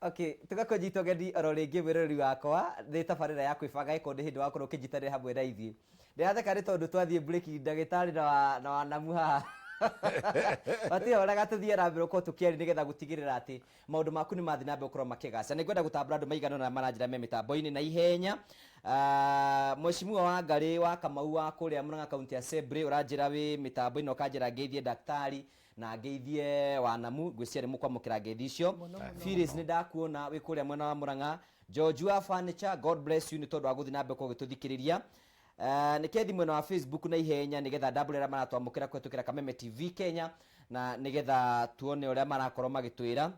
Okay, tũgakũnyita ũgeni oro rĩngĩ mwĩroreri wakwa nĩ tabarĩra ya kwĩbanga ĩkorwo nĩ hĩndĩ wakorwo ũkĩnyitanĩra hamwe na ithuĩ. Ndĩratheka nĩ tondũ twathiĩ break ndagĩtarĩ na wa, na wanamu haha matihoraga tũthiĩ na mbere gũkorwo tũkĩaria nĩgetha gũtigĩrĩra atĩ maũndũ maku nĩ mathiĩ na mbere gũkorwo makĩgaca. Nĩ ngwenda gũtambũra andũ maigana ũna maranjĩra me mĩtambo-inĩ na ihenya. Uh, Mheshimiwa Wangarĩ wa Kamau wa kũrĩa Murang'a County Assembly ũranjĩra wĩ mĩtambo-inĩ na ũkanjĩra ngeithie daktari na ngeithie wanamu ngwĩciria nĩ mũkwamũkĩra ngeithi icio. Mũno, mũno. Phyllis nĩ ndakuona wĩ kũrĩa mwena wa Murang'a. George wa Furniture, God bless you nĩ tondũ wa gũthiĩ na mbere gũkorwo ũgĩtũthikĩrĩria. Uh, nĩ kethi mwena wa Facebook na ihenya nĩgetha ndambũre arĩa maratwamũkĩra kũhetũkĩra Kameme TV Kenya na nĩgetha tuone ũrĩa marakorwo magĩtwĩra.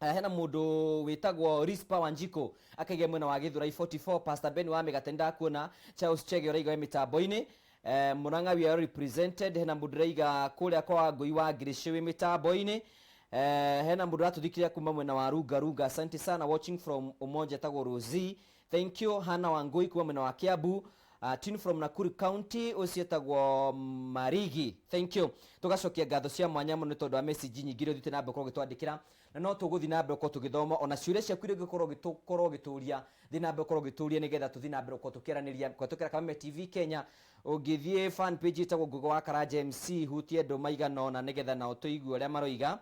Uh, hena mũndũ wĩtagwo Rispa Wanjiko akaiga mwena wa Gĩthũrai 44. Pastor Ben wa Mĩgate nĩndakuona. Charles Chege ũraiga wĩ mĩtambo-inĩ. Uh, Murang'a we are represented. Hena mũndũ ũraiga kũrĩa kwa Ngũi wa Ngirici wĩ mĩtambo-inĩ. Uh, hena mũndũ ũratũthikĩrĩria kuma mwena wa Runga Runga, asante sana, watching from Umoja etagwo Rosie, thank you. Hana Wangui kuma mwena wa Kiambu, Tin from Nakuru County ũcio etagwo Marigi, thank you. Tũgacokia ngatho cia mwanya mũno nĩ tondũ wa message nyingĩ iria ũthiĩte na mbere gũkorwo ũgĩtwandĩkĩra, na no tũgũthiĩ na mbere gũkorwo tũgĩthoma ona ciũria ciaku iria ũngĩkorwo ũgĩkorwo ũgĩtũria, thiĩ na mbere gũkorwo ũgĩtũria nĩgetha tũthiĩ na mbere gũkorwo tũkĩaranĩria kũhetũkĩra Kameme TV Kenya. Ũngĩthiĩ fan page ĩtagwo Ngugo wa Karanja MC, hutie andũ maigana ũna nĩgetha nao tũigue ũrĩa maroiga,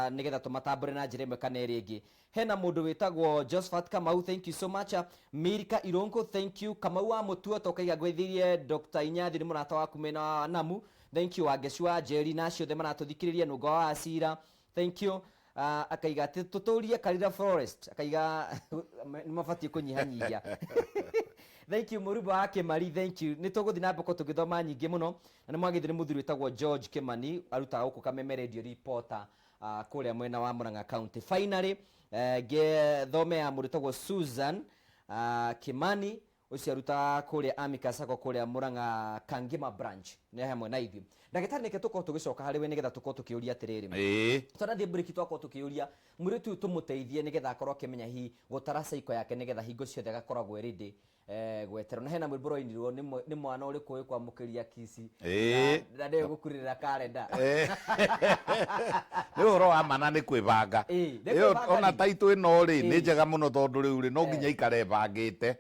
nĩgetha tũmatambũre na njĩra ĩmwe kana ĩrĩa ĩngĩ. Hena mũndũ wĩtagwo Josephat Kamau, thank you so much. Milka Irongo, thank you. Kamau wa Mutuo tokaiga ngwĩthirie Dr. Inyathi nĩ mũrata waku mena wa Namu, thank you. Wangeci wa Njeri na acio othe maratũthikĩrĩria. Nũngo wa Acira, thank you. Akaiga atĩ tũtũrie Karira Forest, akaiga nĩ mabatiĩ kũnyihanyihia. Thank you Mũrumba wa Kĩmari, thank you. Nĩ tũgũthiĩ na mbere tũgĩthoma nyingĩ mũno, na nĩ mwagĩthĩ nĩ mũthuri wĩtagwo George Kĩmani, arutaga gũkũ Kameme Radio, reporter kũrĩa mwena wa Murang'a County. Finally, ngĩthome ya mũndũ wĩtagwo Susan Kimani, ũcio arutaga kũrĩa Amika Sacco kũrĩa Murang'a Kangima branch, nĩ hamwe na ithuĩ. Ndagĩtarĩ, nĩkĩo tũkorwo tũgĩcoka harĩ we nĩgetha tũkorwo tũkĩũria atĩrĩrĩ. Twanathiĩ break twakorwo tũkĩũria mũirĩtu ũyũ tũmũteithie nĩgetha akorwo akĩmenya hihi gũtara cycle yake nĩgetha hingo ciothe agakoragwo e ready gweterwo. Na hena rwĩmbo rwainirwo nĩ mwana ũrĩkũ ũĩ kwamũkĩria kici na nĩwe gũkurĩrĩra karenda. Nĩ ũhoro wa mana nĩ kwĩbanga. Nĩ Ĩyo kwĩbanga ona rĩ. taitũ ĩno rĩ nĩ njega mũno tondũ rĩu rĩ no nginya ikare ĩbangĩte.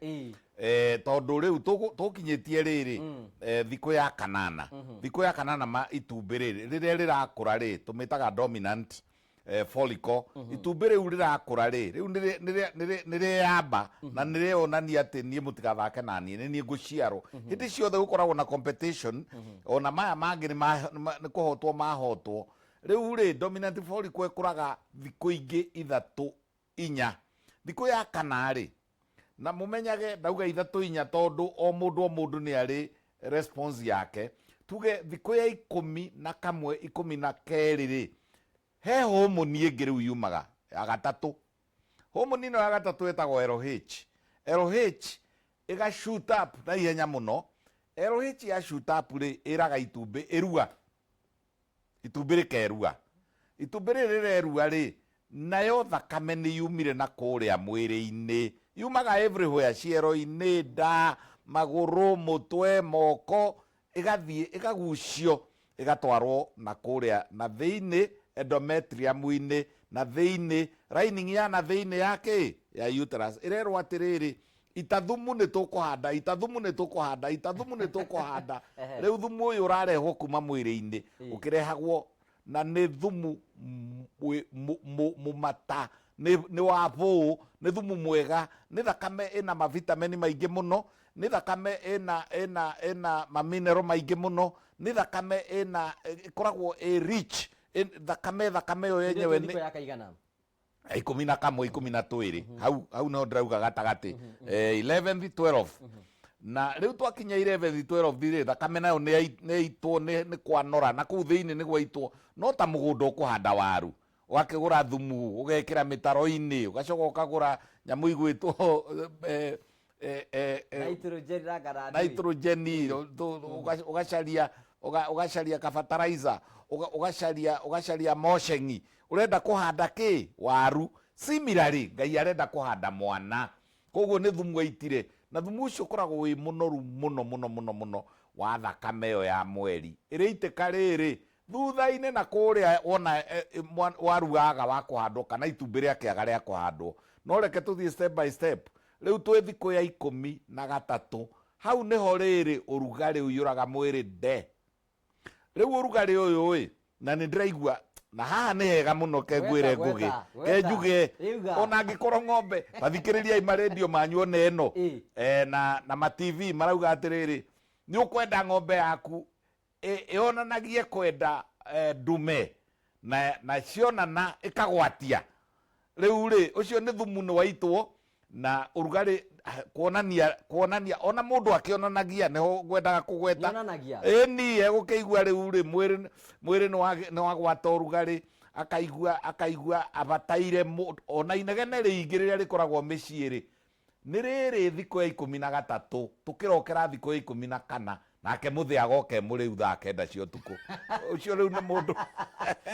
Tondũ rĩu tũkinyĩtie rĩrĩ thikũ ya kanana, thikũ ya kanana ma itumbĩ rĩrĩ rĩrĩa rĩrakũra rĩ tũmĩtaga dominant follicle. Itumbĩ rĩu rĩrakũra rĩ rĩu nĩrĩyamba na nĩrĩonania atĩ niĩ mũtigathake na niĩ, nĩ niĩ ngũciarwo. Hĩndĩ ciothe gũkoragwo na competition, ona maya mangĩ nĩ kũhotwo mahotwo. Rĩu rĩ dominant follicle ĩkũraga thikũ ingĩ ithatũ inya, thikũ ya kana rĩ, na mũmenyage ndauga ithatũ inya tondũ o mũndũ o mũndũ nĩ arĩ response yake. Tuge thikũ ya 11, 12 rĩ, he homoni ĩngĩ rĩu yumaga ya gatatũ. Homoni ĩno ya gatatũ ĩtagwo LH. LH ĩga shoot up na ihenya mũno. LH ya shoot up rĩ, ĩraga itumbĩ ĩrua, itumbĩ rĩkerua. Itumbĩ rĩrĩ rĩrerua rĩ, nayo thakame nĩ yumire na kũrĩa mwĩrĩ-inĩ, yumaga everywhere, ciero-inĩ, nda, magũrũ, mũtwe, moko, ĩgathiĩ ĩkagucio ĩgatwarwo na kũrĩa na thĩinĩ endometrium-inĩ, na thĩinĩ lining ya na thĩinĩ ya kĩ ya uterus. Ĩrerwo atĩrĩrĩ, ita thumu nĩ tũkũhanda, ita thumu nĩ tũkũhanda, ita thumu nĩ tũkũhanda. Rĩu thumu ũyũ ũrarehwo kuma mwĩrĩ-inĩ ũkĩrehagwo na nĩ thumu mũmata, nĩ wa bũũ, nĩ thumu mwega, nĩ thakame ĩna mavitamini maingĩ mũno, nĩ thakame ĩna maminero maingĩ mũno, nĩ thakame ĩna ĩkoragwo ĩ rich thakame ĩyo yenyewe. Nĩ thikũ ya kaigana? 11, 12, hau nĩho ndĩrauga gatagatĩ, 11th, 12. Na rĩu twakinya 11th, 12 rĩ, thakame nayo nĩ yaitwo, nĩ kwanora na kũu thĩinĩ nĩ gwaitwo. No ta mũgũnda ũkũhanda waru, ũgakĩgũra thumu ũgekĩra mĩtaro-inĩ, ũgacoka ũkagũra nyamũ igwĩtwo nitrogen na kana ndui. Nitrogen, ũgacaria ka fertilizer, ũgacaria mocengi. Ũrenda kũhanda kĩ? Waru. Similarly, Ngai arenda kũhanda mwana, koguo nĩ thumu aitire, na thumu ũcio ũkoragwo wĩ mũnoru mũno mũno mũno mũno wa thakame ĩyo ya mweri ĩrĩitĩka rĩrĩ. Thutha-inĩ na kũrĩa wona waru waga wa kũhandwo kana itumbĩ rĩa kĩaga rĩa kũhandwo. No reke tũthiĩ step by step. Rĩu twĩ thikũ ya 13, hau nĩho rĩrĩ ũrugarĩ ũiyũraga mwĩrĩ nde. Rĩu ũrugarĩ ũyũ ĩ, na nĩ ndĩraigua na haha nĩ hega mũno, ke ngwĩre Gweta, Ngũgĩ, gweta, ke gweta. njuge Iuga. Ona angĩkorwo ng'ombe, tathikĩrĩriai marendio manyu ona ĩno na ma TV marauga atĩrĩrĩ, nĩ ũkwenda ng'ombe yaku ĩonanagie kwenda ndume na cionana ĩkagwatia. Rĩu rĩ, ũcio nĩ thumu nĩ waitwo na ũrugarĩ kuonania ona mũndũ akĩonanagia nĩho ngwendaga kũgweta. Nĩonanagia. Ĩni egũkĩigua rĩu rĩ, mwĩrĩ nĩ wagwata ũrugarĩ, akaigua abataire ona inegene rĩingĩ rĩrĩa rĩkoragwo mĩciĩ rĩ, nĩ rĩrĩ thikũ ya 13 tũkĩrokera thikũ ya 14, nake mũthĩ agoka e mũrĩu thaa 9 cia ũtukũ. Ũcio rĩu nĩ mũndũ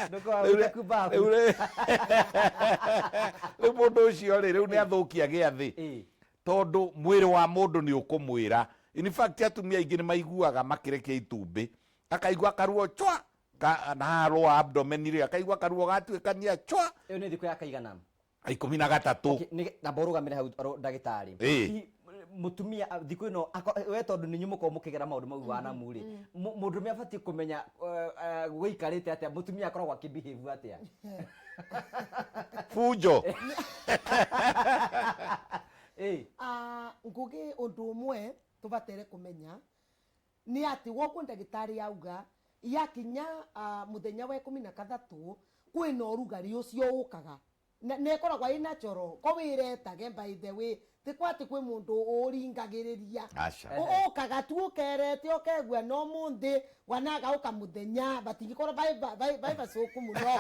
Ndũkoragwo Rĩu wĩte kumbabu. Rĩu mũndũ ũcio rĩ, rĩu nĩ athũkia gĩathĩ, tondũ mwĩrĩ wa mũndũ nĩ ũkũmwĩra. In fact, atumia aingĩ nĩ maiguaga makĩrekia itumbĩ, akaigua karuo chwa na haha lower abdomen rĩ, akaigua karuo gatuĩkania chwa. Ĩyo nĩ thikũ ya kaigana? 13. Okay, namba ũrũgamĩre hau ndagĩtarĩ. Hihi, mũtumia thikũ ĩno we tondũ nĩ inyuĩ mũkoragwo mũkĩgera maũndũ mau wanamu rĩ, mũndũrũme abatiĩ kũmenya gũikarĩte atĩa, mũtumia akoragwo akĩbehave atĩa? Funjo. Ah, Ngũgĩ, ũndũ ũmwe tũbatere kũmenya nĩ atĩ woguo ndagĩtarĩ auga yakinya mũthenya wa 13 kwĩna ũrugarĩ ũcio ũkaga na ĩkoragwo ĩ natural ko wĩretage. By the way, ti kwa atĩ kwĩ mũndũ ũringagĩrĩria. Aca. Ũkaga tu ũkerete ũkegua no mũthĩ wanaga ũka mũthenya batingĩkorwo vai bacũku mũno.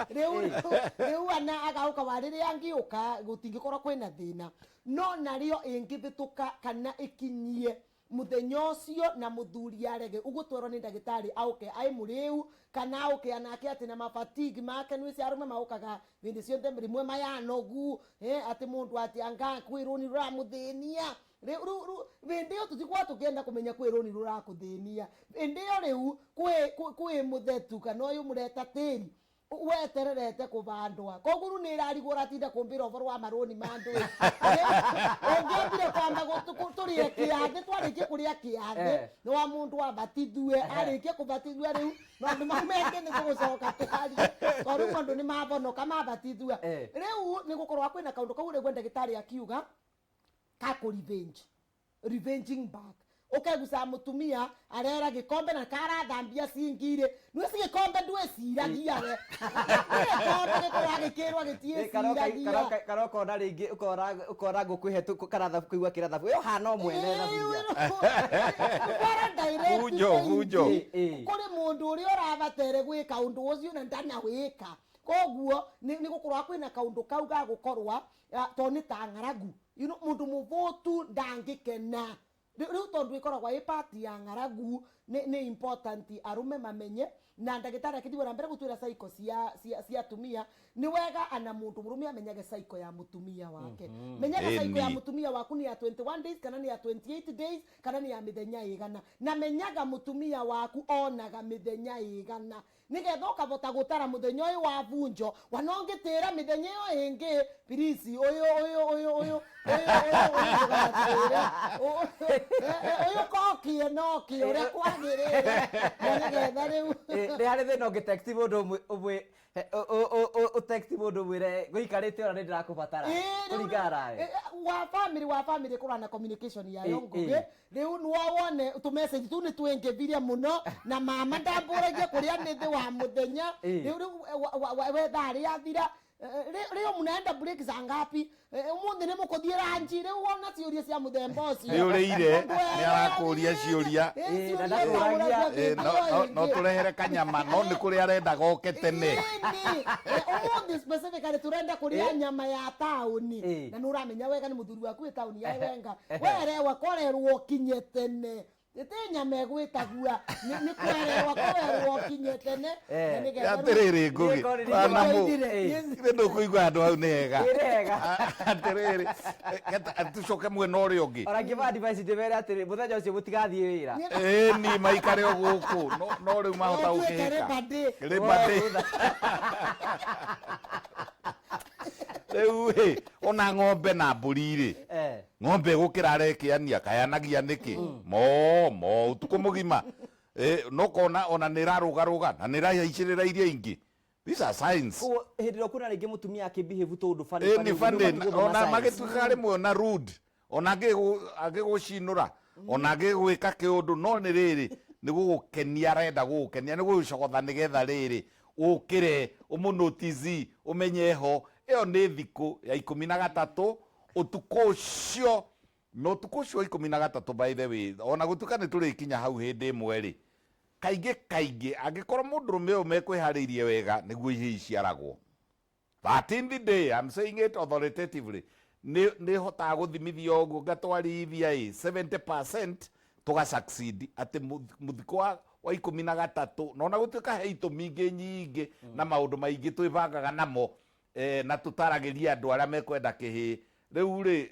Rĩu ana agauka wa rĩrĩa angĩũka gũtingĩkorwo kwĩna thĩna, no narĩo ĩngĩbĩtũka kana ĩkinyie muthenya ũcio na mũthuri arege ũguo twerwo nĩ ndagĩtarĩ auke ai mũrĩu kana auke anake atĩ na mafatigue make, nĩ arũme maũkaga hĩndĩ ciothe rĩmwe mayanogu, atĩ mũndũ atĩ anga kwĩ rũni rũramũthĩnia. Rĩu hĩndĩ ĩyo tũtikorwo tũkĩenda kũmenya kwĩ rũni rũrakũthĩnia. Hĩndĩ ĩyo rĩu kwĩ mũthetu kana ũyũ mũreta tĩri wetererete kũbandwa, koguo rĩu nĩ ĩrarigwo ũratinda kũmbĩra ũboro wa marũni ma andũ. Ũngĩambire kwamba tũrĩe kĩathĩ, twarĩkie kũrĩa kĩathĩ nĩ wa mũndũ abatithue, arĩkie kũbatithua rĩu maũndũ mau mengĩ nĩ tũgũcoka twarie, tondũ rĩu andũ nĩ mavonoka mabatithua. Rĩu nĩ gũkorwo kwĩna kaũndũ kau rĩu ndagĩtarĩ akiuga ka kũ revenge, revenging back, ũkeguca mũtumia arera gĩkombe na karathambia cingirĩ nĩci gĩkombe ndwĩciragia we gĩkombe gĩkorwo gĩkĩrwo gĩtiĩciragia. Karokona rĩngĩ ũkona ngũkũ ĩhetũ karathabu kũigua kĩrathabu ĩyo hana o mwene thaburia. Kwara direct Bunjo, bunjo. Kũrĩ mũndũ ũrĩa ũrabatere gwĩka ũndũ ũcio na ndanawĩka, koguo nĩ gũkorwo kwĩna kaũndũ kau ga gũkorwa to nĩ ta ng'aragu, mũndũ mũbũtu ndangĩkena. Rĩu tondũ ĩkoragwo ĩ part ya ng'aragu, nĩ important arũme mamenye na ndagĩtarĩ akĩthiĩ na mbere gũtwĩra cycle cia atumia. Nĩ wega ana mũndũ mũrũme amenyage cycle ya mũtumia wake. Menyaga cycle ya mũtumia waku nĩ ya 21 days kana nĩ ya 28 days kana nĩ ya mĩthenya ĩgana, na menyaga mũtumia waku onaga mĩthenya ĩgana nigetha ũkavota gũtara mũthenya ũyũ wa bunjo wana ũngĩtĩra mĩthenya ĩyo ĩngĩ please ũyũ ũyũ ũyũ ũyũ ũyũ ũyũ ũyũ ndũgatĩre ũyũ kokie nokie ũrĩa kwagĩrĩire na nĩgetha rĩu Nĩ harĩ thĩna ũngĩ text mũndũ ũmwe ũtext mũndũ ũmwĩre gũikarĩte ona nĩ ndĩrakũbatara kũringana nawe? Wa family ĩkoragwo na communication yayo. Ngũgĩ, rĩu nĩwo wone tũ message tu nĩ twĩngĩvirie mũno na mama ndambũragia kũrĩa nĩ thĩ wa mũthenya. Rĩu we thaa rĩathira, leo mnaenda break saa ngapi? Ũmũthĩ nĩ mũkũthiĩ ranji? Rĩu wona ciũria cia mũthemba ũcio. Nĩ ũrĩire, nĩ arakũria ciũria. Na ndakũragia. No tũrehere kanyama no nĩ kũrĩa arendaga oke tene. Ĩni ũmũthĩ specifically tũrenda kũrĩa nyama ya taũni na nĩ ũramenya wega nĩ mũthuri waku wĩ taũni ya Wenga werewa korerwo kinye tene. Ĩtĩ nyama ĩgwĩtagua nĩ kwererwo kwerwo kinye tene na nĩgetha rĩu- Atĩrĩrĩ, Ngũgĩ. Nĩ ngorire Wanamu. Yes. Ithe ndũkũigua handũ hau nĩ hega. Ĩ nĩ hega. Atĩrĩrĩ, tũcoke mwena ũrĩa ũngĩ. Ona ngĩma advice ndĩmere atĩrĩ, mũthenya ũcio mũtigathiĩ wĩra. Ĩni maikare o gũkũ, no rĩu mahota Ĩtuĩke gũkĩhĩka. Labor Day. Labor Day. Rĩu ĩ, ona ng'ombe na mbũri rĩ, ng'ombe ĩgũkĩra arekĩania, kayanagia nĩkĩ? Mo mo ũtukũ mũgima. No kona ona nĩ ĩrarũgarũga na nĩ ĩrahaicĩrĩra iria ingĩ. These are signs. Koguo hĩndĩ ĩrĩa ũkuona rĩngĩ mũtumia akĩbehave tũũndũ funny Ĩ funny nĩ ũguo, nĩ funny, ũbatiĩ gũthoma ona science. magĩtuĩka rĩmwe ona rude, ona angĩgũcinũra, ona angĩgwĩka kĩũndũ, no nĩ rĩrĩ, nĩ gũgũkenia arenda gũgũkenia, nĩ gũgũcogotha nĩgetha rĩrĩ ũkĩre ũmũnotice, ũmenye ho. Ĩyo nĩ thikũ ya 13 ũtukũ ũcio, na ũtukũ ũcio wa 13, by the way, ona gũtuĩka nĩ tũrĩkinya hau hĩndĩ ĩmwe rĩ, kaingĩ kaingĩ angĩkorwo mũndũrũme ũyũ mekwĩharĩirie wega nĩguo ihĩĩ iciaragwo. 13th day, I'm saying it authoritatively, nĩ hotaga gũthimithia ũguo ngatwarithia ĩ 70% tũga succeed atĩ mũthikũ wa 13, na ona gũtuĩka he itũmi ingĩ nyingĩ na maũndũ maingĩ twĩbangaga namo, na tũtaragĩria andũ arĩa mekwenda kĩhĩĩ. Rĩu rĩ,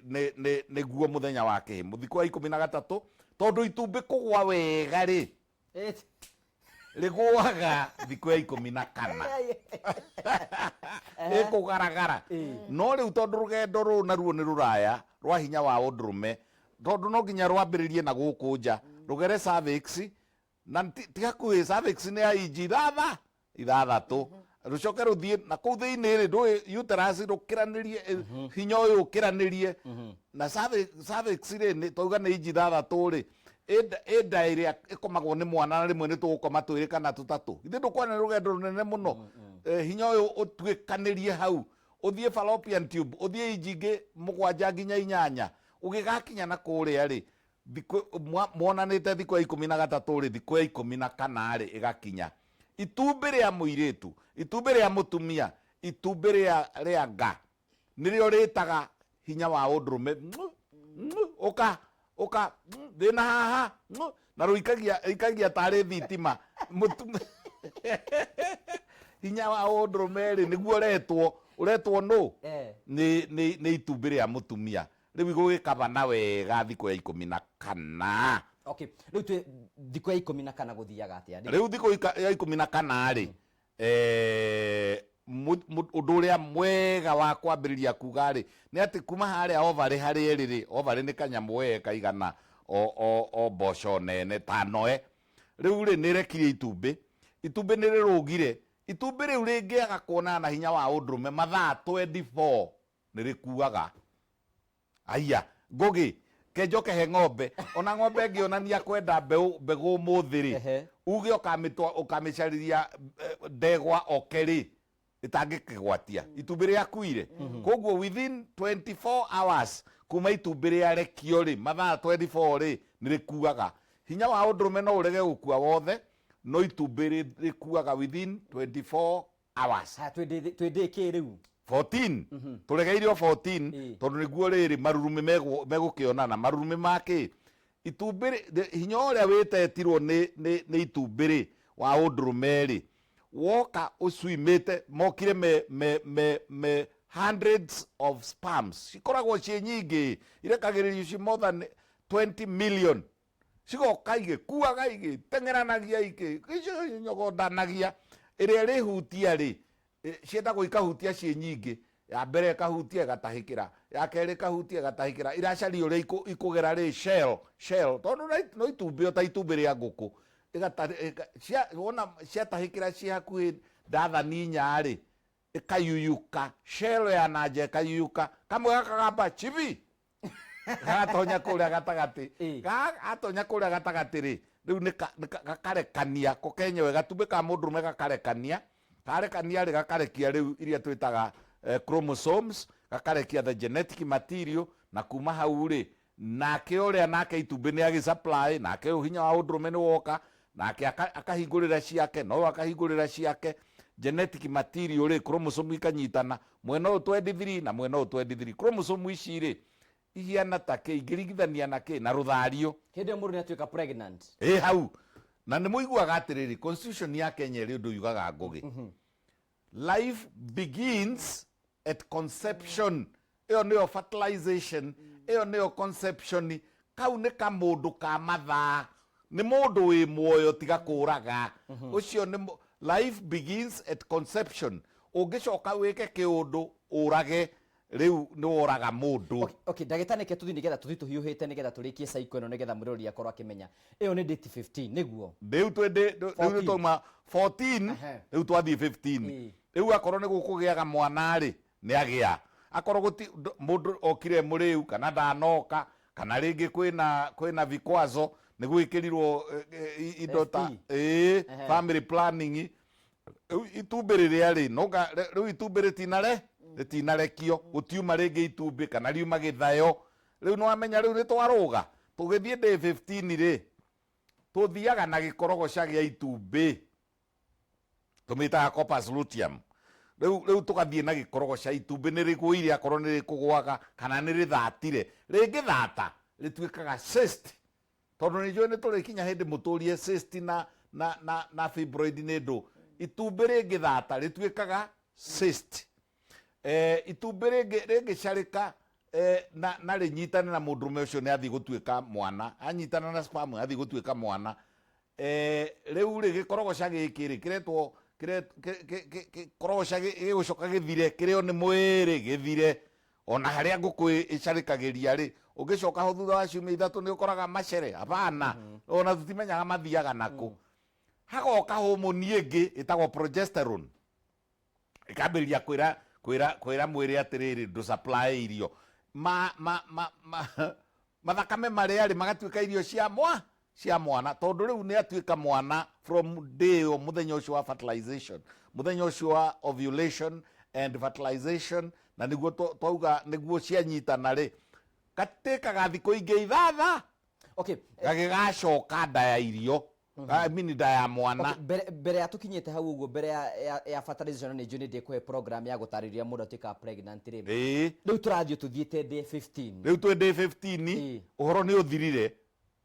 nĩguo mũthenya wa kĩhĩĩ, mũthikũ wa 13, tondũ itumbĩ kũgwa wega rĩ, rĩgũaga thikũ ya 14. Ĩkũgaragara. No rĩu tondũ rũgendo rũu naruo nĩ rũraya rwa hinya wa ũndũrũme, tondũ no nginya rwambĩrĩrie na gũkũ nja, rũgere cervix, na ti hakuhĩ, cervix nĩ ya inji 6 rũcoke rũthiĩ na kũu thĩinĩ rĩ, ndũĩ uterus rũkĩranĩrie, hinya ũyũ ũkĩranĩrie na cervix rĩ, nĩ twauga nĩ inji 6 rĩ, ĩnda ĩrĩa ĩkomagwo nĩ mwana, na rĩmwe nĩ tũgũkoma twĩrĩ kana tũtatũ. Ithe ndũkuona nĩ rũgendo rũnene mũno. Hinya ũyũ ũtuĩkanĩrie hau, ũthiĩ fallopian tube, ũthiĩ inji ingĩ 7 nginya 8, ũgĩgakinya na kũrĩa rĩ, monanĩte thikũ ya 13 rĩ, thikũ ya 14 rĩ, ĩgakinya. Itumbĩ rĩa mũirĩtu, itumbĩ rĩa mũtumia, itumbĩ rĩa nga, nĩrĩo rĩtaga hinya wa ũndũrũme. Ũka, ũka, thĩna haha, na rũikagia tarĩ thitima. Hinya wa ũndũrũme rĩ, nĩguo ũretwo nũ? Nĩ itumbĩ rĩa mũtumia. Rĩu igũgĩkabana wega thikũ ya 14. Okay, rĩu twĩ thikũ ya 14 gũthiaga atĩa? Rĩu thikũ ya 14 rĩ, ũndũ ũrĩa mwega wa kwambĩrĩria kuga rĩ, nĩ atĩ kuma harĩa ovary harĩa ĩrĩ rĩ, ovary nĩ kanyamũ we kaigana o mboco nene ta noe. Rĩu rĩ, nĩ ĩrekirie itumbĩ, itumbĩ nĩ rĩrũgire, itumbĩ rĩu rĩngĩaga kuonana na hinya wa ũndũrũme mathaa 24 nĩ rĩkuaga. Aya, Ngũgĩ, kenjoke he ng'ombe. Ona ng'ombe ĩngĩonania kwenda mbegũ ũmũthĩ rĩ, uge ũkamĩcarĩria ndegwa oke rĩ, ĩtangĩkĩgwatia. Itumbĩ rĩakuire. Koguo within 24 hours kuma itumbĩ rĩarekio rĩ, mathaa 24 rĩ, nĩ rĩkuaga. Hinya wa ũndũrũme no ũrege gũkua wothe, no itumbĩ rĩkuaga within 24 hours. Haya, twĩ kĩ rĩu? 14. Tũregeire o 14, tondũ nĩguo rĩrĩ marurumĩ megũkĩonana. Marurumĩ ma kĩ? Itumbĩ rĩ, hinya ũrĩa wĩtetirwo nĩ itumbĩ rĩ, wa ũndũrũme rĩ, woka ũcuimĩte, mokire me hundreds of sperms. Cikoragwo ciĩ nyingĩ, irekagĩrĩrio ci more than 20 million. Cigoka igĩkuaga, igĩteng'eranagia, igĩnyogondanagia. Ĩrĩa ĩrĩhutia rĩ, ciendagwo ikahutia ciĩ nyingĩ. Ya mbere ĩkahutia ĩgatahĩkĩra, ya kerĩ ĩkahutia ĩgatahĩkĩra. Iracaria ũrĩa ikũgera rĩ, shell, shell. Tondũ no itumbĩ o ta itumbĩ rĩa ngũkũ. Wona ciatahĩkĩra ciĩ hakuhĩ ndathani inya rĩ, ĩkayuyuka, shell ya na nja ĩkayuyuka. Kamwe gakagamba chibi. Gatonya kũrĩa gatagatĩ. Gatonya kũrĩa gatagatĩ rĩ, rĩu nĩ gakarekania, ko kenyewe, gatumbĩ ka mũndũrũme gakarekania. Karekania rĩ, gakarekia rĩu iria twĩtaga chromosomes, gakarekia the genetic material, na kuma hau rĩ, nake ũrĩa nake itumbĩ nĩ agĩsupply, nake ũyũ hinya wa ũndũrũme nĩ woka, nake akahingũrĩra ciake, na ũyũ akahingũrĩra ciake. Genetic material rĩ, chromosome ikanyitana, mwena ũyũ 23 na mwena ũyũ 23. Chromosome ici rĩ, Ihiana ta kä ingĩringithania na kä na rũthario. Hĩndĩ ĩyo mũndũ nĩ atuĩka pregnant. Ĩ hau na nĩ mũiguaga atĩrĩrĩ, constitution ya Kenya ĩrĩ ũndũ yugaga, Ngũgĩ, life begins at conception. Ĩyo nĩyo fertilization, ĩyo nĩyo conception. Kau nĩ kamũndũ ka mathaa, nĩ mũndũ wĩ muoyo, tiga kũraga ũcio nĩ life begins at conception. Ũngĩcoka wĩke kĩũndũ ũrage, rĩu nĩ woraga mũndũ. Okay, ndagĩtarĩ, nĩke tũthiĩ nĩgetha tũthiĩ tũhiũhĩte nĩgetha tũrĩkie cycle ĩno, nĩgetha mũrori akorwo akĩmenya ĩyo nĩ date 15 nĩguo? Rĩu twĩndĩ rĩu nĩ 14. Twauma 14. Rĩu twathiĩ 15. Rĩu akorwo nĩ gũkũgĩaga mwana rĩ, nĩ agĩa. Akorwo gũti mũndũ okire mũrĩu kana ndanoka, kana rĩngĩ kwĩna vikwazo, nĩ gwĩkĩrirwo indo ta FP. Ĩĩ, family planning. Rĩu itumbĩ rĩrĩa rĩ nonga rĩu itumbĩ rĩtinare rĩtinarekio, gũtiuma rĩngĩ itumbĩ kana riuma gĩthayo. Rĩu nĩ wamenya rĩu nĩ twarũga tũgĩthiĩ day 15 rĩ, tũthiaga na gĩkorogoca gĩa itumbĩ, tũmĩtaga corpus luteum. Rĩu tũgathiĩ na gĩkorogoca, itumbĩ nĩ rĩgũire, akorwo nĩ rĩkũgwaga kana nĩ rĩthatire. Rĩngĩthata rĩtuĩkaga cyst, tondũ nĩ njũĩ nĩ tũrĩkinya hĩndĩ mũtũrie cyst na fibroid. Nĩ ndũ itumbĩ rĩngĩthata rĩtuĩkaga cyst. Itumbĩ rĩngĩcarĩka na rĩnyitane na mũndũrũme ũcio, nĩ athiĩ gũtuĩka mwana. Anyitana na sperm, athiĩ gũtuĩka mwana. Rĩu rĩ, gĩkorogoca gĩkĩ rĩ kĩretwo gĩkorogoca gĩgũcoka gĩthire, kĩrĩo nĩ mwĩrĩ, gĩthire. Ona harĩa ngũkũ ĩcarĩkagĩria rĩ, ũngĩcoka ho thutha wa ciumia 3 nĩ ũkoraga macere hapana. Ona tũtimenyaga mathiaga nakũ. Hagoka homoni ĩngĩ ĩtagwo progesterone, ĩkambĩrĩria kwĩra mwĩrĩ atĩrĩrĩ, ndũ supply irio ma ma ma ma mathakame marĩa rĩ magatuĩka irio cia mwana, tondũ rĩu nĩ atuĩka mwana from day ĩyo, mũthenya ũcio wa fertilization, mũthenya ũcio wa ovulation and fertilization. Na nĩguo twauga nĩguo cianyitana rĩ, gatĩkaga thikũ ingĩ ithatha gagĩgacoka nda ya irio, I mean nda ya mwana. Okay, mbere ya tukinyĩte hau ũguo, mbere ya fertilization, nĩ njũĩ nĩ ndĩkũhe program ya gũtarĩria mũndũ atuĩkaga pregnant rĩ. Rĩu tũrathiĩ tũthiĩte day 15. Rĩu twĩ day 15. Ũhoro nĩ ũthirire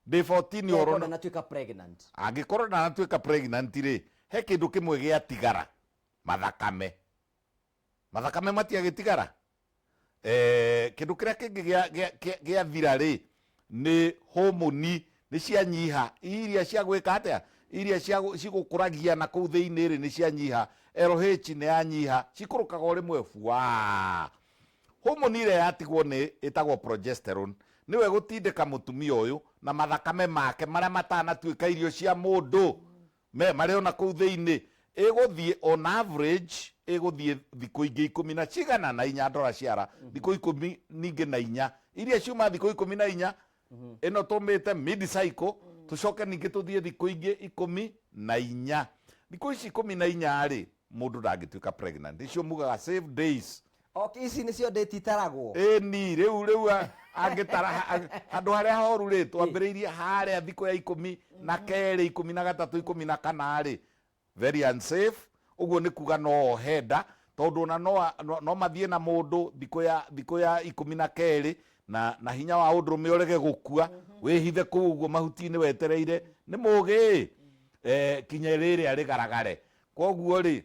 day 14, ũhoro Ũhoro ndanatuĩka pregnant. Angĩkorwo ndanatuĩka pregnant rĩ, he kĩndũ kĩmwe gĩatigara, mathakame. Mathakame matiagĩtigara. Kĩndũ kĩrĩa kĩngĩ gĩathira rĩ, nĩ homoni nĩ cianyiha, iria cia gwĩka atĩa, iria cia cigũkũragia na kũu thĩinĩ rĩ, nĩ cianyiha. LH nĩ yanyiha, cikũrũkaga o rĩmwe bua. Homoni ĩrĩa yatigwo nĩ ĩtagwo progesterone, nĩwe gũtindĩka mũtumia ũyũ na mathakame make marĩa matanatuĩka irio cia mũndũ me marĩ ona kũu thĩinĩ, ĩgũthiĩ on average ĩgũthiĩ thikũ ingĩ ikũmi na cigana na inya, ndora ciara thikũ 14 iria ciuma thikũ 14 ĩno tũmĩte mid cycle. Tũcoke ningĩ tũthiĩ thikũ ingĩ 14. Thikũ ici 14 rĩ, mũndũ ndangĩtuĩka pregnant. Icio mugaga safe days. Okay, ici nĩcio date itaragwo. Ĩni rĩu angĩtara handũ harĩa horu rĩ, twambĩrĩirie harĩa thikũ ya 12, 13, 14 rĩ, very unsafe. Ũguo nĩ kuga no ohe nda, tondũ ona no mathiĩ na mũndũ thikũ ya 12 na hinya wa ũndũrũme ũrege gũkua, wĩhithe kũu ũguo mahuti-inĩ wetereire nĩ mũgĩ kinya rĩrĩa rĩgaragare. Koguo rĩ,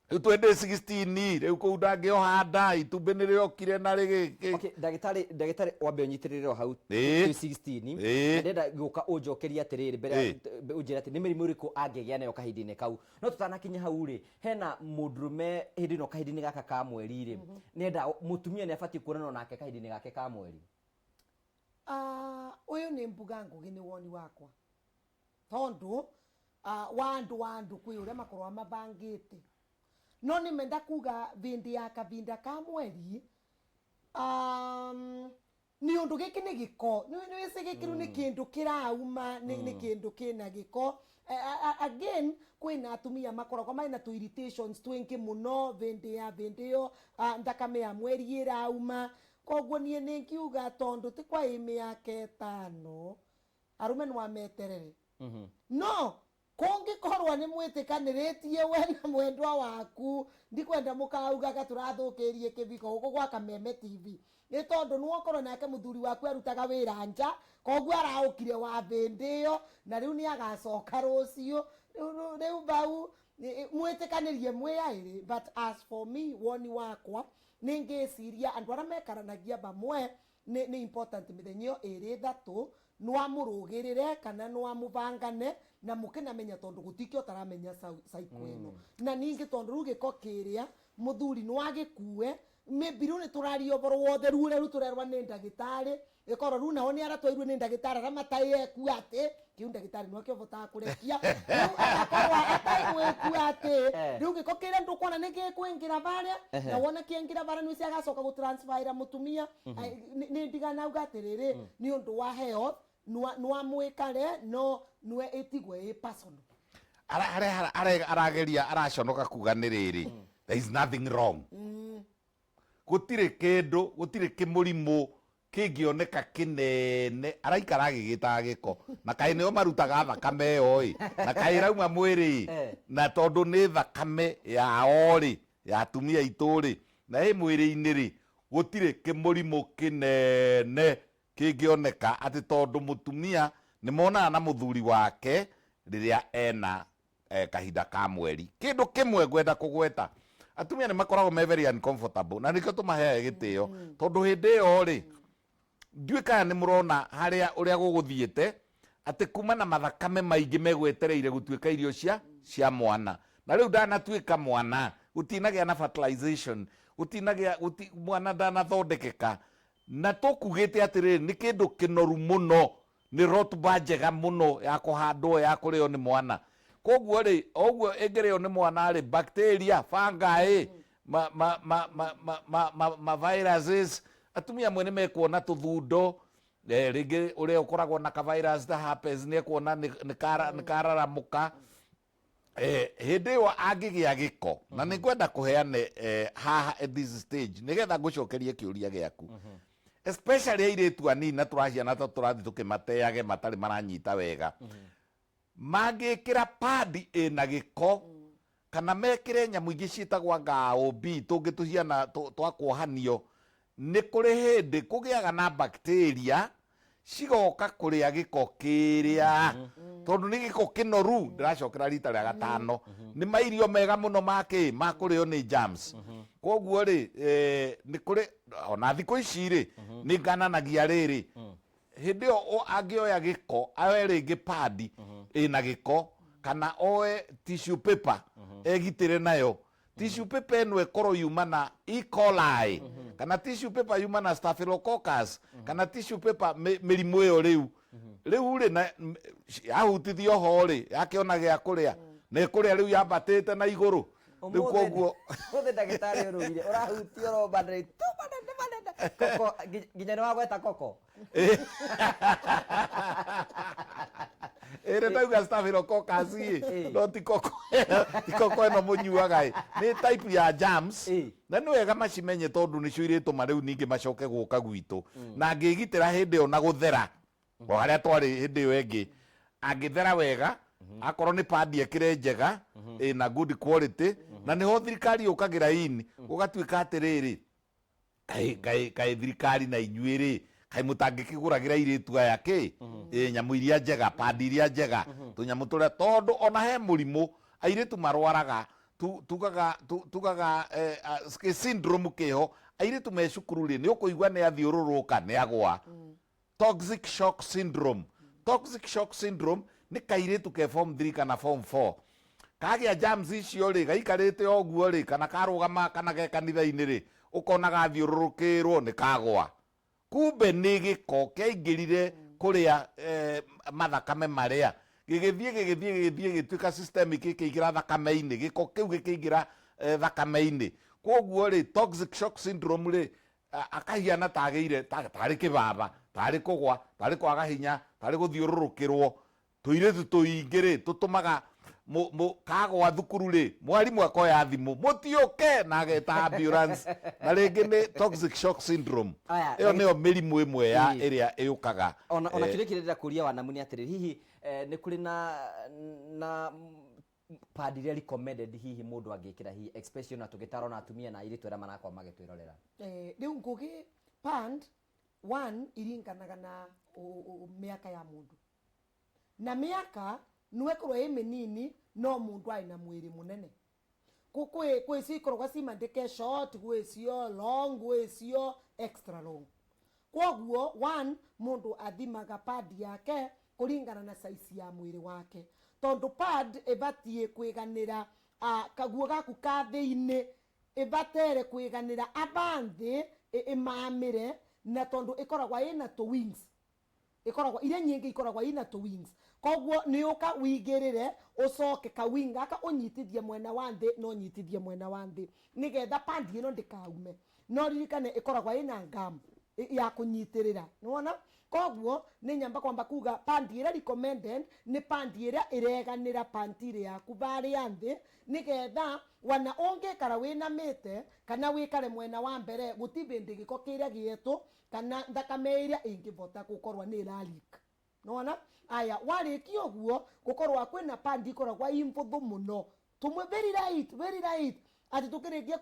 rĩu twĩ 16, rĩu kũu ndangĩoha nda, itumbĩ nĩ rĩokire na rĩgĩkĩ. Okay, ndagĩtarĩ, wambe ũnyitĩrĩre o hau. Twĩ 16. Na ndĩrenda gũka ũnjokerie atĩrĩrĩ mbere ya ũnjĩre atĩ nĩ mĩrimũ ĩrĩkũ angĩgĩa nayo kahinda-inĩ kau. No tũtanakinya hau rĩ, hena mũndũrũme hĩndĩ ĩno kahinda-inĩ gaka ka mweri rĩ, nĩenda mũtumia nĩ abatiĩ kuonana nake kahinda-inĩ gake ka mweri? Ah, ũyũ nĩ mbuga, Ngũgĩ, nĩ woni wakwa, tondũ wa andũ kwĩ ũrĩa makorwo mabangĩte, no nĩ menda kuga vĩndĩ ya kavinda ka mweri, nĩ ũndũ gĩkĩ nĩ gĩko, nĩ wĩci gĩkĩ rĩu nĩ kĩndũ kĩrauma, nĩ kĩndũ kĩna gĩko. Again, kwĩna atumia makoragwo mena tũ irritations twĩngĩ mũno vĩndĩ ĩyo nthakame ya mweri ĩrauma. Koguo niĩ nĩ ngiuga tondũ ti kwa ĩ mĩaka 5, arũme no ameterere, no Kũngĩkorwo nĩ mwĩtĩkanĩrĩtie we na mwendwa waku, ndikwenda mũkaugaga tũrathũkĩrie kĩbiko gũkũ gwa Kameme TV. Nĩ tondũ nĩwokorwo nake mũthuri waku arutaga wĩra nja, koguo araũkire wa bĩndĩ ĩyo, na rĩu nĩ agacoka rũciũ. Rĩu bau mwĩtĩkanĩrie mwĩ aĩrĩ. But as for me, woni wakwa, nĩ ngĩciria andũ arĩa mekaranagia bamwe nĩ important mĩthenya ĩyo ĩrĩ ĩthatũ nwamũrũgĩrĩre kana nwamũbangane na mũkĩnamenya tondũ gũtikĩ ũtaramenya cycle ĩno. Na ningĩ tondũ rĩu gĩko kĩrĩa mũthuri nwagĩkue, maybe rĩu nĩtũraria ũhoro wa ũtheru ũrĩa rĩu tũrerwa nĩ ndagĩtarĩ, ĩkorwo rĩu nao nĩ aratwairwo nĩ ndagĩtarĩ arĩa mataĩ eku atĩ kĩu ndagĩtarĩ nĩwe ũvotaga kũrekia rĩu agakorwo ataĩ atĩ rĩu gĩko kĩrĩa ndũkuona nĩ gĩkũingĩra varĩa, na wona kĩaingĩra varĩa nĩ ũcio agacoka gũtransferĩra mũtumia. Nĩ ndiganauga atĩrĩrĩ, nĩ ũndũ wa health nwamwĩkare no nwe ĩtigwe ĩ personal. Arageria araconoka kuga nĩ rĩrĩ, there is nothing wrong, gũtirĩ kĩndũ, gũtirĩ kĩmũrimũ kĩngĩoneka kĩnene. Araikara agĩgĩtaga gĩko, na kaĩ nĩo marutaga thakame ĩyo ĩ, na kaĩ ĩrauma mwĩrĩ ĩ, na tondũ nĩ thakame yao rĩ, ya atumia aitũ rĩ, na ĩ mwĩrĩ-inĩ rĩ, gũtirĩ kĩmũrimũ kĩnene kĩngĩoneka atĩ tondũ mũtumia nĩ monana na mũthuri wake rĩrĩa ena kahinda ka mweri. Kĩndũ kĩmwe ngwenda kũgweta, atumia nĩ makoragwo me very uncomfortable, na nĩkĩo tũmaheaga gĩtĩo, tondũ hĩndĩ ĩyo rĩ, ndiũĩ kana nĩ mũrona harĩa ũrĩa gũgũthiĩte, atĩ kuma na mathakame maingĩ megwetereire gũtuĩka irio cia mwana, na rĩu ndanatuĩka mwana, gũtinagĩa na fertilization, gũtinagĩa mwana ndanathondekeka, na tũkugĩte atĩrĩrĩ, nĩ kĩndũ kĩnoru mũno, nĩ rotuba njega mũno ya kũhandwo, ya kũrĩo nĩ mwana. Koguo rĩ, o ũguo ĩngĩrĩo nĩ mwana rĩ, bacteria, fungi, ma viruses, atumia amwe nĩ mekuona tũthundo, rĩngĩ ũrĩa ũkoragwo na ka virus ta herpes nĩ ekuona nĩ kararamũka. Hĩndĩ ĩyo angĩgĩa gĩko, na nĩ ngwenda kũheane haha at this stage nĩgetha ngũcokerie kĩũria gĩaku, especially airĩtu anini na tũraciana ta tũrathiĩ tũkĩmateage matarĩ maranyita wega, mangĩkĩra padi ĩna gĩko kana mekĩre nyamũ ingĩ ciĩtagwo ngaũmbi tũngĩ tũhiana twa kuohanio, nĩ kũrĩ hĩndĩ kũgĩaga na bacteria cigoka kũrĩa gĩko kĩrĩa, tondũ nĩ gĩko kĩnoru. Ndĩracokera rita rĩa gatano, nĩ mairio mega mũno makĩ ma kũrĩo nĩ germs. Koguo rĩ, nĩ kũrĩ ona thikũ ici rĩ, nĩ ngananagia rĩrĩ, hĩndĩ ĩyo angĩoya gĩko, oe rĩngĩ padi ĩna gĩko kana oe tissue paper egitĩre nayo, tissue paper ĩno ĩkorwo yuma na E. coli, kana tissue paper yuma na staphylococcus, kana tissue paper mĩrimũ ĩyo rĩu rĩ, na yahutithio ho rĩ, yakĩona gĩa kũrĩa na ĩkũrĩa, rĩu yambatĩte na igũrũ rĩu. Koguo Ũmũthĩ ndagĩtarĩ ũrũgire ũrahutia ũromba ndĩrĩ koko nginya nĩ wagweta koko. Ĩrĩ ndauga staphylococcus ĩ, no ti koko, ti koko ĩno mũnyuaga ĩ, nĩ type ya germs. Na nĩ wega macimenye tondũ nĩcio irĩtũma rĩu ningĩ macoke gũka gwitũ, na angĩgitĩra hĩndĩ ĩyo na gũthera o harĩa twarĩ hĩndĩ ĩyo ĩngĩ, angĩthera wega, akorwo nĩ padi ekĩre njega ĩna good quality, na nĩho thirikari yũkagĩra in gũgatuĩka atĩrĩrĩ, kaĩ thirikari na inyuĩ rĩ, kaĩ mũtangĩkĩgũragĩra airĩtu aya kĩ ĩ nyamũ iria njega, padi iria njega, tũnyamũ tũrĩa, tondũ ona he mũrimũ airĩtu marwaraga, tugaga tugaga syndrome kĩho airĩtu me cukuru rĩ, nĩ ũkũigua nĩ athiũrũrũka nĩ agwa. Toxic shock syndrome. Toxic shock syndrome nĩ kairĩtu ke form 3 kana form 4 kagĩa germs icio rĩ, gaikarĩte o ũguo rĩ, kana karũgama kana ge kanitha-inĩ rĩ, ũkona gathiũrũrũkĩrwo nĩ kagwa, kumbe nĩ gĩko kĩaingĩrire kũrĩa mathakame marĩa gĩgĩthiĩ gĩgĩthiĩ gĩgĩthiĩ gĩgĩtuĩka systemic, gĩkĩingĩra thakame-inĩ, gĩko kĩu gĩkĩingĩra thakame-inĩ. Koguo rĩ, toxic shock syndrome rĩ, akahiana tagĩire tarĩ kĩbaba, tarĩ kũgwa, tarĩ kwaga hinya, tarĩ gũthiũrũrũkĩrwo. Tũirĩtu tũingĩ rĩ, tũtũmaga kagwa thukuru rĩ, mwarimũ akoya thimũ mũtiũke na ageta ambulance, na rĩngĩ nĩ toxic shock syndrome. Aya, ĩyo nĩyo mĩrimũ ĩmwe ya ĩrĩa ĩũkaga. Ona kĩrĩa kĩrĩa ndĩrakũria wanamu nĩ atĩrĩrĩ, hihi Nĩ kũrĩ na pad iria recommended hihi mũndũ angĩkĩra, hihi especially ona tũgĩtara ona atumia na airĩtu arĩa marakorwo magĩtwĩrorera? Rĩu ngugi pad one iringanaga na mĩaka ya mũndũ, na mĩaka nĩwekorwo ĩ mĩnini no mũndũ arĩ na mwĩrĩ mũnene. Kwĩ cio ikoragwo cimandĩke short, gwĩ cio long, gwĩ cio extra long. Koguo one, mũndũ athimaga pad yake kũringana na size ya mwĩrĩ wake, tondũ pad ĩbatiĩ kwĩganĩra kaguo gaku ka thĩinĩ, ĩbatere kwĩganĩra aba nthĩ ĩmamĩre, na tondũ ĩkoragwo ĩna tũ wings, ikoragwo iria nyingĩ ikoragwo ina tũ wings, koguo nĩ ũka wigĩrĩre, ũcoke ka wing gaka ũnyitithie mwena wa nthĩ na ũnyitithie mwena wa nthĩ, nĩgetha pandi ĩno ndĩkaume. No ririkane ĩkoragwo ĩna gum ya kũnyitĩrĩra, nĩwona? Koguo nĩ nyamba kwamba kuga pandi ĩrĩa recommended nĩ pandi ĩrĩa ĩreganĩra pantiri yaku varĩa nthĩ, nĩgetha wana ũngĩkara wĩnamĩte kana wĩkare mwena wa mbere, gũti bĩndĩ gĩko kĩrĩa gĩetũ kana thakame ĩrĩa ĩngĩbota gũkorwo nĩ ĩra leak, nĩwona? Aya, warĩkia ũguo, gũkorwo kwĩna pandi ikoragwo i mbũthũ mũno, tũmwe very light, very light, atĩ tũkĩrĩkia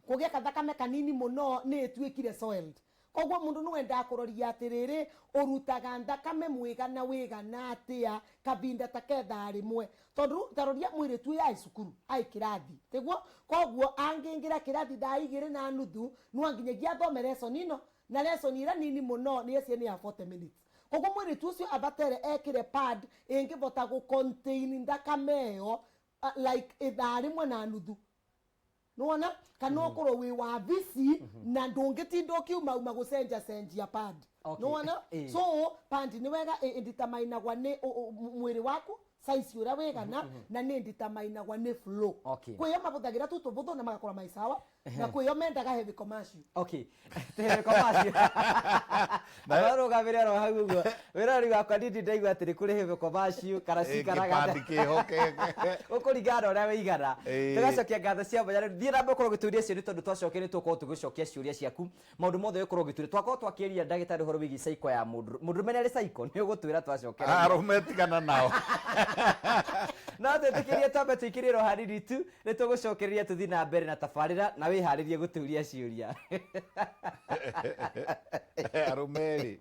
kũgĩa kathakame kanini mũno nĩ ĩtuĩkire soiled. Koguo mũndũ nĩ wendaga kũroria atĩrĩrĩ, ũrutaga thakame mwĩgana wĩgana atĩa kabinda ta kethaa rĩmwe, tondũ taroria mwĩrĩtu ũyũ ai cukuru, ai kĩrathi, tiguo? Koguo angĩingĩra kĩrathi thaa 2:30, no nginyagia athome lesson ĩno, na lesson ĩrĩa nini mũno nĩ ecie nĩ ya 40 minutes. Koguo mwĩrĩtu ũcio abatere ekĩre pad ĩngĩbota gũ contain thakame ĩyo like ithaa rĩmwe na nuthu, nĩwona? Kana ũkorwo wĩ wa vici na ndũngĩtinda ũkiumauma gũcenja cenjia pad. Nĩwona? So pad nĩ wega ĩnditamainagwa nĩ mwĩrĩ waku size ũrĩa wĩgana, na nĩ nditamainagwa nĩ flow. Kwĩyo mabũthagĩra tu tũbũthũ na magakorwo mai sawa, na kwĩyo mendaga heavy commercial. Okay, heavy commercial arũgamĩre oro hau ũguo wĩra rĩu wakwa ndindi ndaigua atĩ nĩ kũrĩ heavy commercial kana cikaraga kĩbandi kĩho ũkũringana na ũrĩa wĩigana. Tũgacokia ngatho cia mwanya. Rĩu thiĩ na mbere ũkorwo ũgĩtũria ciũria, tondũ twacokia nĩ tũgũkorwo tũgĩcokia ciũria ciaku, maũndũ mothe ũkorwo ũgĩtũria. Twakorwo twakĩaria ndagĩtarĩ ũhoro wĩgiĩ cycle ya mũndũ mũndũrũme nĩ arĩ cycle, nĩ ũgũtwĩra twacokereria. Arũme tigana nao. No twĩtĩkĩrie twambe tũikĩrie ro hanini tu, nĩ tũgũcokereria tũthiĩ na mbere na tabarĩra, na wĩharĩrie gũtũria ciũria. Arũme rĩ.